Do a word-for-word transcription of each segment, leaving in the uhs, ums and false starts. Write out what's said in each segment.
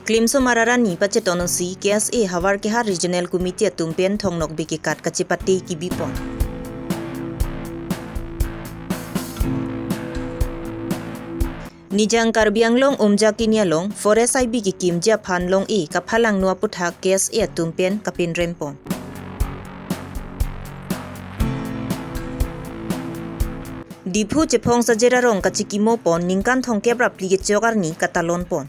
Klimsomar arni pachetonsi K S A Howraghat Regional Committee atum pen Thong Nokbe kekat kachepate kebipon. Nijang Karbi Anglong Umjakini along Forest I B kekimji aphan long-e kaphalangno aputhak K S A atum pen kapinrempon. Diphu chephong sajer arong kachikimopon ningkan thomkep ra phli kechok arni katalonpon.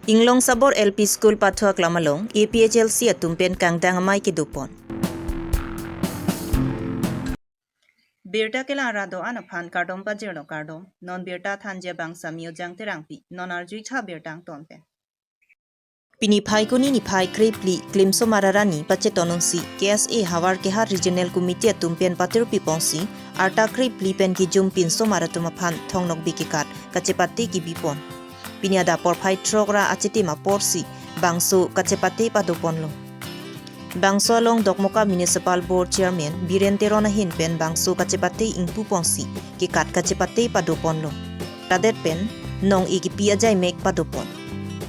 Inglong Sabor L P School pathu aklam along A P H L C atum pen kangdang amei kedopon. Birta kelang ra do-an aphan kardom pajirlo, kardom. Non birta thanji abang Samio Jang Terangpi, non arjuitha birta angton pen. Pini Phaikuni niphai krephli Klimsomar arni pachetonsi K S A Howraghat Regional Committee atum pen patirpiponsi arta krephli pen kijum pinsomar atum aphan Thong Nokbe kekat kachepate kebipon. Pini adap porphai throk ra achitim aporsi bangso kachepate padoponlo. Bangso along Dokmoka Municipal Board Chairman Biren Teron ahin pen bangso kachepate ingpuponsi kekat kachepate padoponlo. Ladet pen nong-e kepi ajaimek padopon.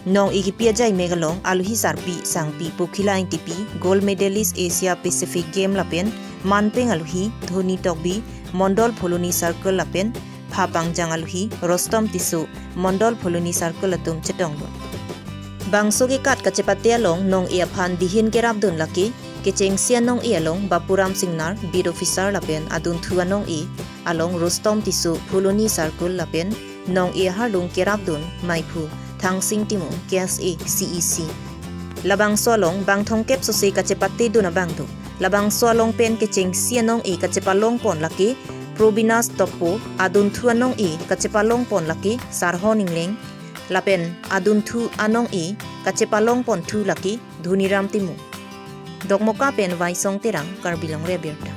Nong-e kepi ajaimek along aluhi sarpi sangpi Pokhila Engtipi, gold medalist Asia Pacific Game lapen manpeng aluhi Dhoni Tokbi, Mondol Phuloni Circle lapen pha pangjang aluhi Rostom Tisso, Mondol Phuloni Circle atum chetonglo. Bangso kekat kachepate along nong-e aphan dihin kerapdun lake kechengsi anong-e along Bapuram Singnar, beat officer lapen adunthu anong-e along Rostom Tisso, Phuloni Circle lapen nong-e ahardung kerapdun maiphu Thangsing Timung, K S A C E C. Labangso along bang thomkep sose kachepatedun abang do. Labangso along pen kechengsi anong-e kachepalongpon lake Probinas Tokpo, adunthu anong-e kachepalongpon lake Sarhon Ingleng, lapen adunthu anong-e kachepalongponthu lake Dhoniram Timung. Dokmoka pen Vaisong Terang, Karbi Longri Abirta.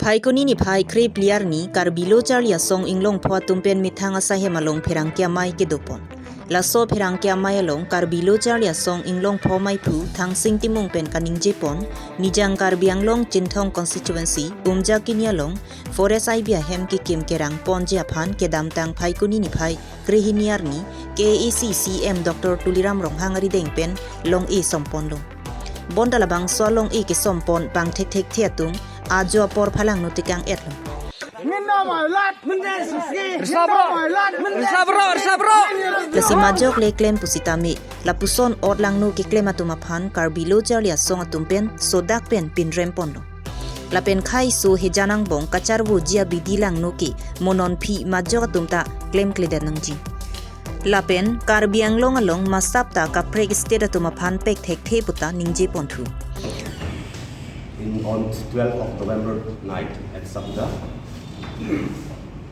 Phaikuni niphai krephli arni Karbi Lo Charli Asong Inglongpho atum pen methang asai hem along pherangke amei kedopon. Laso pherangke amei along Karbi Lo Charli Asong Inglongpho maiphu Thangsing Timung pen kaningjepon, Nijang Karbi Anglong Chinthong Constituency, Umjakini along Forest I B ahem kekim kerangponji aphan kedamtang Phaikuni niphai krehini arni K A A C C E M Doctor Tuliram Ronghang arideng pen long-e somponlo. Bonta labangso along-e kesompon pangthekthekthe atum ajo apor phalangno tekang-etlo. Minda mailat, minda suski, minda mailat, minda suski. Lasi majok le klem pusitame lapuson otlangno keklem atum aphan Karbi Lo Charli Asong atum pen sodak pen pinremponlo. Lapen khei so hejan angbong kacharvoji abidi langno ke mo non aphi majok atum ta klemkledet nangji. Lapen Karbi Anglong along masap ta kaprek state atum aphan pekthekthe puta ningjeponthu. In on twelfth of November night at Sabuda,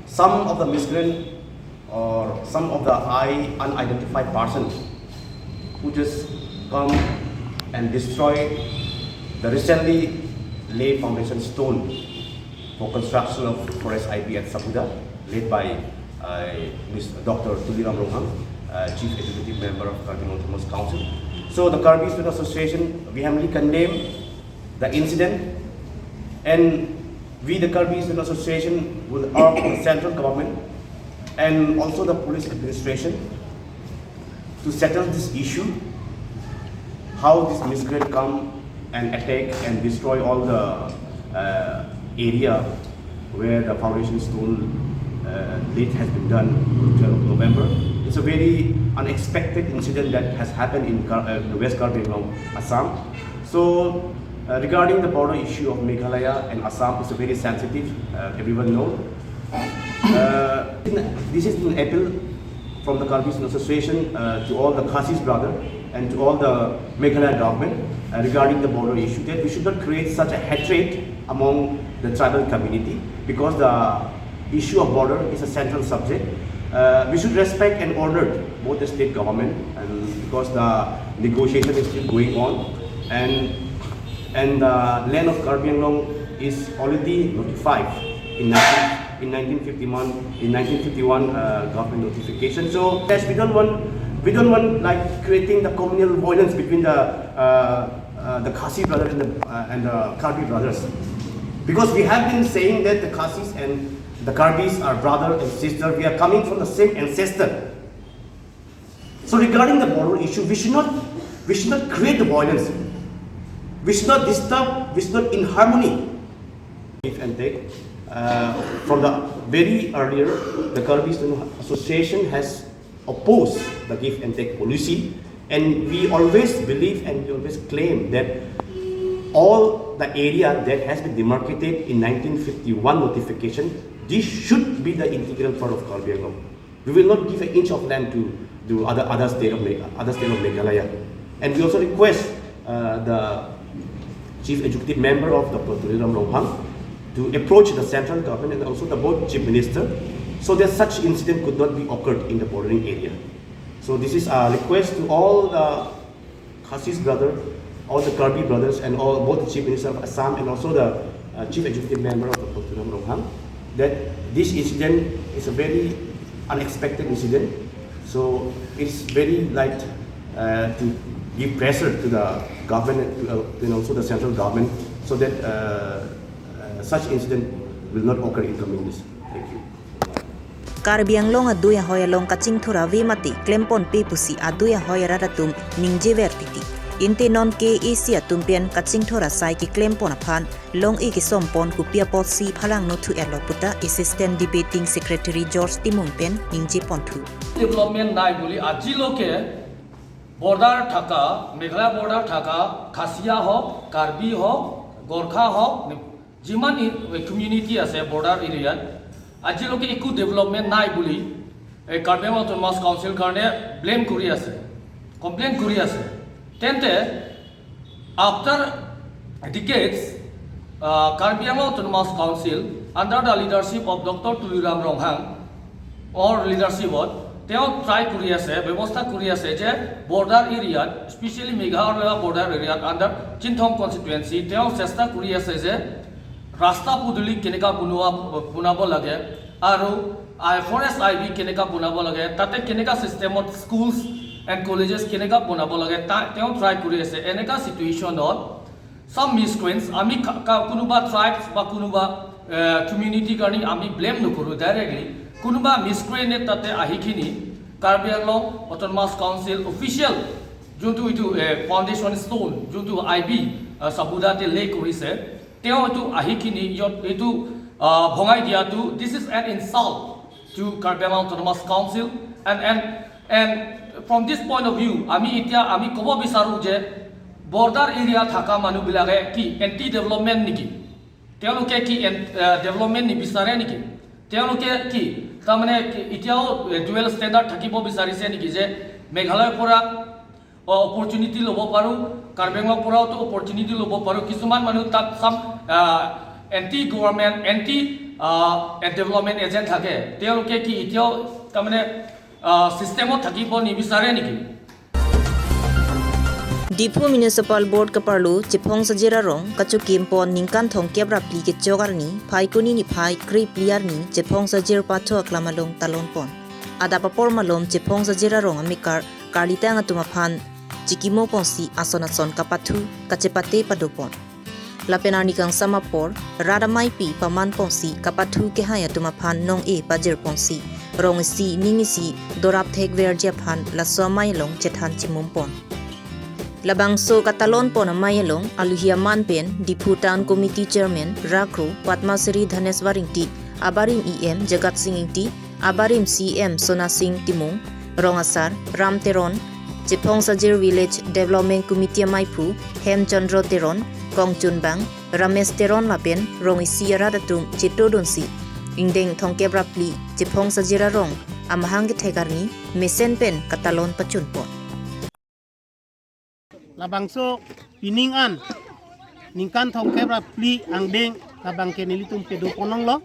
some of the miscreant or some of the I unidentified persons who just come and destroy the recently laid foundation stone for construction of Forest I B at Sabuda, led by uh, Mister Doctor Tuliram Ronghang, uh, Chief Executive Member of Karbi Anglong Autonomous Council. So the Karbi Student Association vehemently condemn the incident, and we, the Karbi Student Association, will urge the central government and also the police administration to settle this issue, how this miscreant come and attack and destroy all the uh, area where the foundation stone uh, laid has been done on twelfth of November. It's a very unexpected incident that has happened in Kar- uh, West Karbi Anglong, Assam. So, uh, regarding the border issue of Meghalaya and Assam, it's a very sensitive, uh, everyone know. Uh, this is an appeal from the Karbi Student Association uh, to all the Khasis brother and to all the Meghalaya government uh, regarding the border issue, that we should not create such a hatred among the tribal community, because the issue of border is a central subject. Uh, we should respect and honor both the state government, and because the negotiation is still going on, and and the land of Karbi Anglong is already notified in nineteen, in nineteen fifty-one, in nineteen fifty-one uh, government notification. So yes, we don't want, we don't want like creating the communal violence between the uh, uh, the Khasi brother and the uh, and the Karbi brothers. Because we have been saying that the Khasis and the Karbis are brother and sister, we are coming from the same ancestor. So regarding the border issue, we should not, we should not create the violence. We should not disturb, we should not inharmony. Give and take. Uh, from the very earlier, the Karbi Student Association has opposed the give and take policy, and we always believe and we always claim that all the area that has been demarcated in nineteen fifty-one notification, this should be the integral part of Karbi Anglong. We will not give an inch of land to, to other, other state of Me-, other state of Meghalaya. And we also request, uh, the Chief Executive Member of Doctor Tuliram Ronghang to approach the central government and also the both Chief Minister, so that such incident could not be occurred in the bordering area. So this is a request to all the Khasis brother, all the Karbi brothers, and all, both the Chief Minister of Assam and also the, uh, Chief Executive Member of the Doctor Tuliram Ronghang, that this incident is a very unexpected incident. So it's very light, uh, to give pressure to the government, to, uh, and also the central government, so that, uh, uh, such incident will not occur in coming days. Thank you. Karbi Anglong adui ahoi along kachingthur ave mate klemponpe pusi adui ahoi arat atum ningjever titi. Ante non K A A C atum pen kachingthur asai keklempon aphan long-e kesompon kopi apotsi phalangno thu-etlo puta Assistant Debating Secretary George Timung pen ningjeponthu. Development নাই বুলি আজিলৈকে বৰ্ডাৰ থকা, মেঘালয় বৰ্ডাৰ থকা খাচিয়া হওক, কাৰ্বি হওক, গোৰ্খা হওক, যিমান ই-, কমিউনিটি আছে বৰ্ডাৰ এৰিয়াত, আজিলৈকে একো ডেভেলপমেণ্ট নাই বুলি, এই কাৰ্বি আংলং অট'নমাছ কাউন্সিল কাৰণে ব্লেম কৰি আছে, কমপ্লেইন কৰি আছে। তেন্তে, after decades, Karbi Anglong autonomous council under the leadership of doctor Tuliram Ronghang or লিডাৰশ্বিপত তেওঁ ট্ৰাই কৰি আছে, ব্যৱস্থা কৰি আছে যে বৰ্ডাৰ এৰিয়াত, স্পেচিয়েলি মেঘালয় বৰ্ডাৰ এৰিয়াত আণ্ডাৰ চিনথং কনষ্টিটুৱেঞ্চি তেওঁ চেষ্টা কৰি আছে যে ৰাস্তা পদূলি কেনেকা বনোৱা, বনাব লাগে আৰু আই, ফৰেষ্ট আই বি কেনেকা বনাব লাগে, তাতে কেনেকা ছিষ্টেমত স্কুলছ এণ্ড কলেজেছ কেনেকা বনাব লাগে, তা-, তেওঁ ট্ৰাই কৰি আছে। এনেকা চিটুৱেশ্যনত চাম মিছক্ৰেইণ্টছ, আমি কা-, কা-, কোনোবা ট্ৰাইবছ বা কোনোবা, এ, কমিউনিটিৰ কাৰণে আমি ব্লেম নকৰোঁ ডাইৰেক্টলি। কোনোবা মিছক্ৰেইণ্টে তাতে আহিখিনি কাৰ্বি আংলং অট'নমাছ কাউন্সিল অফিচিয়েল যোনটো এইটো, এ, ফাউণ্ডেশ্যন ষ্টোন, যোনটো আই বি, এ, চাবুদাতে লে কৰিছে, তেওঁ এইটো আহিখিনি ইয়াত এইটো, আ, ভঙাই দিয়াটো, this is an insult to Karbi Anglong Autonomous Council and, and, and from this point of view, আমি এতিয়া আমি ক'ব বিচাৰোঁ যে বৰ্ডাৰ এৰিয়া থকা মানুহবিলাকে কি এণ্টি ডেভেলপমেণ্ট নেকি? তেওঁলোকে কি এন-, আ, ডেভেলপমেণ্ট নিবিচাৰে নেকি? তেওঁলোকে কি তাৰমানে কি এতিয়াও, এ, ডুৱেল ষ্টেণ্ডাৰ্ড থাকিব বিচাৰিছে নেকি যে মেঘালয়ৰ পৰা অ-, অপৰচুনিটি ল'ব পাৰোঁ, কাৰ্বি আংলঙৰ পৰাওতো অপৰচুনিটি ল'ব পাৰোঁ। কিছুমান মানুহ তাত চাম, আ, এণ্টি গভৰ্ণমেণ্ট, এণ্টি, আ, এ, ডেভেলপমেণ্ট এজেণ্ট থাকে, তেওঁলোকে কি এতিয়াও তাৰমানে, আ, ছিষ্টেমত থাকিব নিবিচাৰে নেকি? Diphu Municipal Board kaparlo Chephong Sajir Arong kachokimpon ningkan thomkep ra phli kechok arni, Phaikuni niphai kre phli arni, Chephong Sajir pathu aklam along talonpon. Adap apor malom Chephong Sajir Arong amekar karlitang atum aphan chikimoponsi ason ason kapathu kachepate padopon. Lapen arni kangsam apor, rat ameipi pamanponsi kapathu kehai atum aphan nong-e pajirponsi, rong isi ning isi dorap thekverji aphan laso amei along chethan chimumpon. Labangso katalonpon amei along aluhi aman pen Diphu Town Committee Chairman Rakro Padma Shri Dhaneswar Ingti, abarim E M Jagat Sing Ingti, abarim C M Sona Sing Timung, rong asar Ram Teron, Chephong Sajir Village Development Committee ameiphu Hem Chandra Teron, kongchunbang Ramesh Teron lapen rong isi arat atum chetodunsi ingdeng thomkep ra phli Chephong Sajir Arong amahang kethek arni mesen pen katalon pachunpon. Labangso pining an ningkan thomkep ra phli angdeng labang ke nelitum pedopon longlo.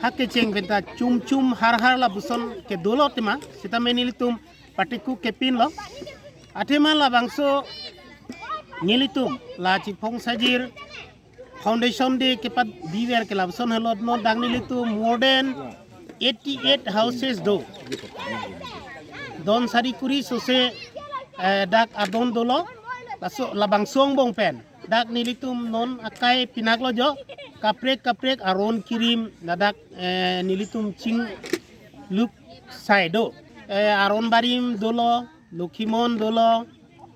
Ha kecheng pen ta chum chum har har lapuson kedolo tema, sitame nelitum patikuk kepinlo. Athema labangso nelitum la Chephong Sajir Foundation Day kepadiver ke lapuson helot non dak nelitum more than eighty-eight houses do. Don sari kuri sose, eh, dak adon dolo, laso labangso angbong pen. Dak nelitum non akai pinaklo jo, kaprek kaprek aron kirim ladak, eh, nelitum chinglup sai do. Eh, Aron Barim dolo, Lokhimon dolo,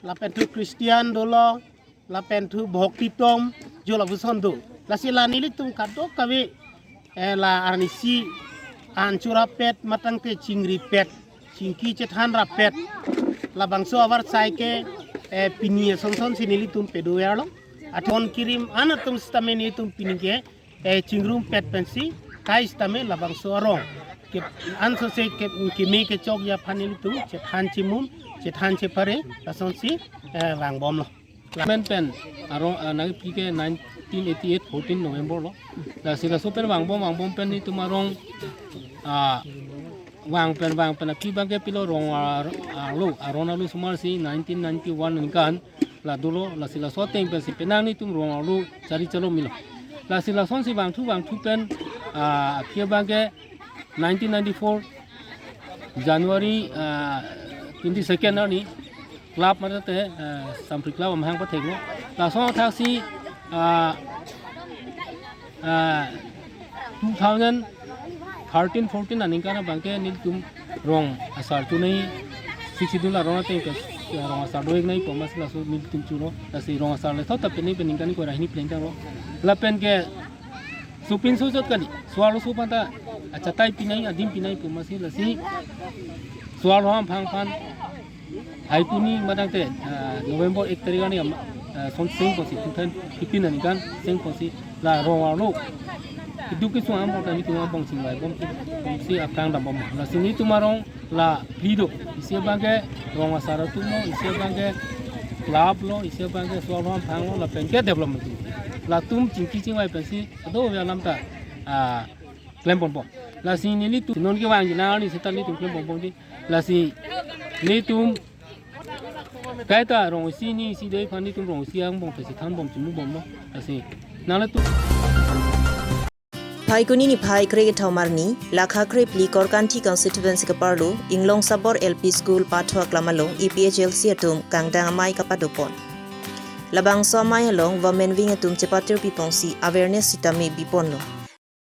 lapen thu Christian dolo, lapen thu Bhoktitom, jo lapuson do. Lasi la nelitum kadokave, eh, la arnisi an churapet matangte chingripet, chingki chethan rapet. Labangso avarsai ke, eh, pini asonson si nelitum pedoverlo. Athon kirim an atum sitame nelitum pini ke, eh, chingrumpet pensi, kai sitame labangso arong ke, ansose ke, keme kechokji aphan nelitum chethan chimum, chethan chephare, lasonsi, eh, vangbomlo. Lamen pen arong, ah, nangpi ke nineteen eighty-eight fourteen November lo. Lasi laso pen vangbom vangbom pen nelitum arong, ah, vang pen vang pen aphi abang ke pilo, rong ar-, arlo, aron arlo osomar si nineteen ninety-one aningkan la dolo, lasi laso ateng pensi penang nelitum rong arlo chari chalo milo. Lasi lasonsi vangthu vangthu pen, ah, aphi abang ke nineteen ninety-four January, ah, twenty-second arni club mate, ah, Sampri Club amahang patheklo. Laso athaksi, ah, ah, two thousand thirteen fourteen aningkan abang ke nelitum rong asar chunai, Sixth Schedule arong ateng ke, ah, rong asar do-iknei pu amatsi laso nelitum chulo. Lasi rong asar le thot ta pini peningkan ko rahini plengtanglo. Lapen ke sopinso chot kali, so-arloso aphan ta achatai pinai, adim pinai pu amatsi lasi so-arlo amahang aphan hai puni matangte, ah, November ek tarik arni am-, ah, son seng ponsi, two thousand fifteen aningkan seng ponsi la rong arlo keduk kesung ambong ta nelitum abong chingvaibom, bomsi aphrang dambom. Lasi nelitum arong la phli do, isi abang ke rong asar atumlo, isi abang ke club lo, isi abang ke so-arlo amahang lo, lapen ke development atum. Latum chingki chingvai pensi kadokave alam ta, ah, klem ponbom. Lasi nelitum non kevangji nang arni seta nelitum klem ponbomji. Lasi nelitum kaita rong isi ni isi dei aphan nelitum rong isi angbong pensi thanbom chimubomlo. Lasi nanglitum Phaikuni niphai kre kethom arni, lakha kre phli Korkanthi constituency kaparlo, Inglong Sabor L P School patho aklam along A P H L C atum kangdang amei kapadopon. Labangso amei along women wing atum chepatir piponsi awareness sitame biponlo.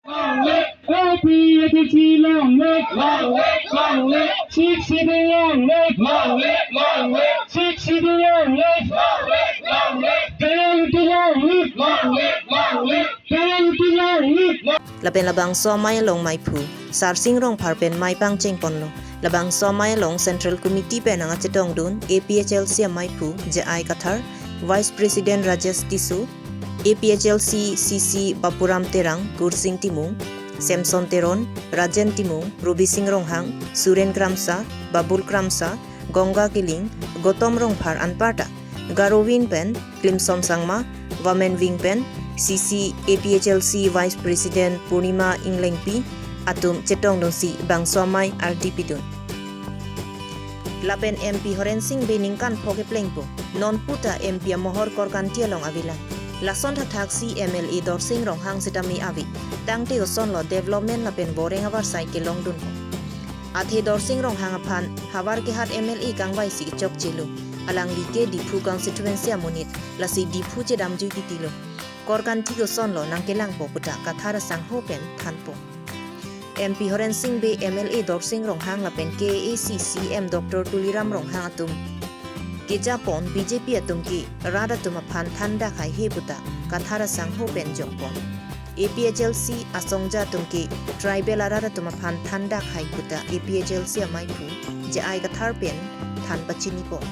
Long live A P H L C, long live, long live, long live. Sixth Schedule, long live, long live, long live. Sixth Schedule, long live, long live, long live. K L U T, long live, long live, long live. K L U T, long live, long live. Lapen labangso amei along meiphu Sarsing Rongphar pen mei pangchengponlo. Labangso amei along Central Committee pen nangkachetongdun A P H L C ameiphu J I Kathar, Vice President Rajesh Tisso, A P H L C C C Bapuram Terang, Gursing Timung, Samson Teron, Rajen Timung, Rubi Sing Ronghang, Suren Kramsa, Babul Kramsa, Gongga Kiling, Gotom Rongphar anparta Garo Wing pen Klimson Sangma, Women Wing pen C C A P H L C Vice President Purnima Englengpi atum chetongdunsi bangso amei ardi pidun. Lapen M P Horen Sing Bey ningkan pho keplengpo, non puta M P amohor Korkanthi along avelang. Lason thathaksi M L A Dorsing Ronghang sitame ave. Tangte osonlo development lapen boreng avarsai kelongdunpo. Athe Dorsing Ronghang aphan havar kehat M L A kangvaisi kechokchelo. Alangli ke Diphu constituency amonit, lasi Diphu chedamjui titilo. Korkanthi osonlo nangkelangpo puta Kathar asangho pen thanpo. M P Horen Sing Bey, M L A Dorsing Ronghang lapen K A A C C M Doctor Tuliram Ronghang atum kejapon B J P atum ke rat atum aphan thandak haihe puta Kathar asangho pen jokpon. A P H L C asongja atum ke tribal arat atum aphan thandak hai puta A P H L C ameiphu J I Kathar pen than pachinipon.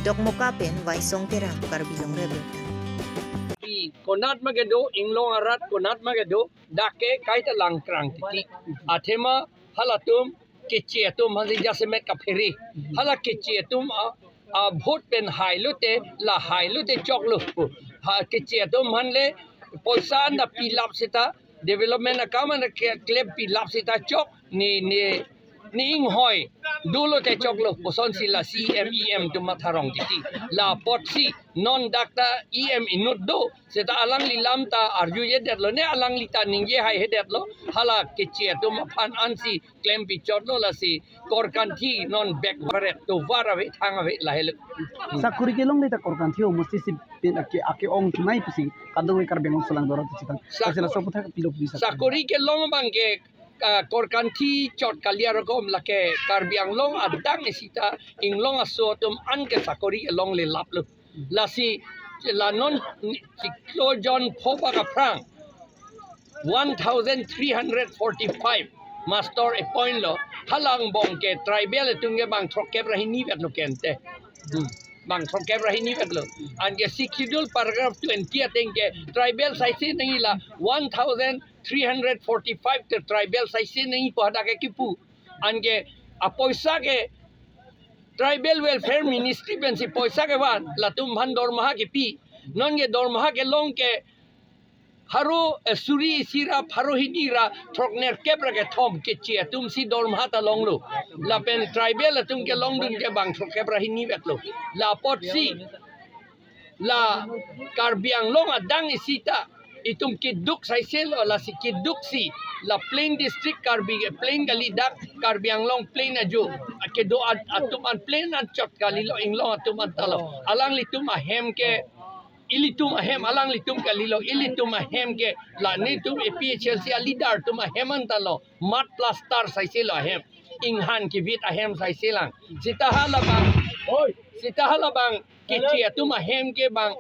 Dokmoka pen Vaisong Terang, Karbi Longri Abirta. Pi konat ma kedo, Inglong arat konat ma kedo, dak ke kaita langkrang titi. Athema halatum keche atum aphansi jasemet kaphere. Hala keche atum a, a vote pen hailote, la hailote choklo. Ha keche atum aphan le poisa na pilap seta, development akam ana ke-, klem pilap seta chok, ne, ne Ning hoi, dolo te choklo, kosonsi la C E M, E M atum matha rong titi. La apotsi, non dak ta E M inut do, seta alangli lam ta arjujedetlo, ne alangli ta ningje haihedetlo, hala keche atum aphan ansi klempi chotlo lasi, Korkanthi non bek varet tovar ave thang ave lahelo. Sakori kelongle ta Korkanthi o mesti si pin ake, ake-ong chunai pusi kadokave Karbi Anglong Solang Dorphan ta chethan. Sa- Kasi laso aputhak pilo pusi sa. Sakori kelong abang ke, ah, Korkanthi chot kali arokom lake Karbi Anglong adang isi ta inglong aso atum an ke sakori kelongle laplo. Lasi la non chiklo jon pho bak aphrang one thousand three hundred forty-five master appoint lo, hala angbong ke tribal atum ke bang throkkep ra hini vet lo kente. Hmm. Bang throkkep ra hini vet lo. Anke Sixth Schedule paragraph twenty ateng ke tribal saise nangji la one thousand three hundred forty-five te tribal saise nangji pu hadak ke kipu. Anke apoisa ke Tribal Welfare Ministry pensi poisa kevan, latum aphan dormaha kepi. Non ke dormaha kelong ke pharo, eh, suri isi ra pharo hini ra throknerkep ra kethom keche atum si dormaha ta longlo. Lapen tribal atum kelongdun ke bang throkkep ra hini vetlo. La apotsi la Karbi Anglong adang isi ta itum keduk saiselo, lasi keduk si la plain district Karbi, plain kali dak Karbi Anglong plain ajo. Kedo at-, atum an plain an chot kalilo, inglong atum an talo. Alanglitum ahem ke ilitum ahem, alanglitum kalilo, ilitum ahem ke la netum A P H L C a leader atum ahem an talo. Mat plaster saiselo ahem. Inghan kivit ahem saiselang. Seta hala bang, oi, seta hala bang keche atum ahem ke bang,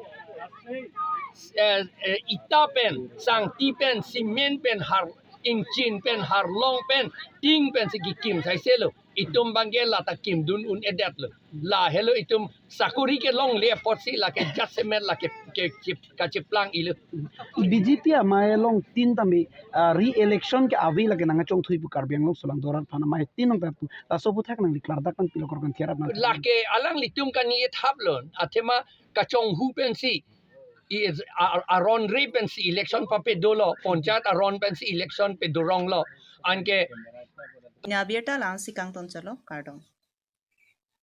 eh, eh, ita pen, sangti pen, cement pen, har, ingchin pen, harlong pen, ting pensi kikim saiselo. Itum bang ke la ta kimdun un-edetlo. Lahelo itum sakori kelongle apotsi lake jasemet lake ke, ke, kacheplang ilo. B J P amei along tin tame, ah, re-election ke ave lake nangkachongthui pu Karbi Anglong Solang Dorphan amei tin nang ta pu. Laso aputhak nangli klardak nangpilo Korkanthi arap nang. Lake alanglitum kani ethap lo. Athema kachonghu pensi, i, a, a, aron re pensi election pape dolo. Panchayat aron pensi election pedoronglo. Anke Nya birta lang si kangton chalo, kardom.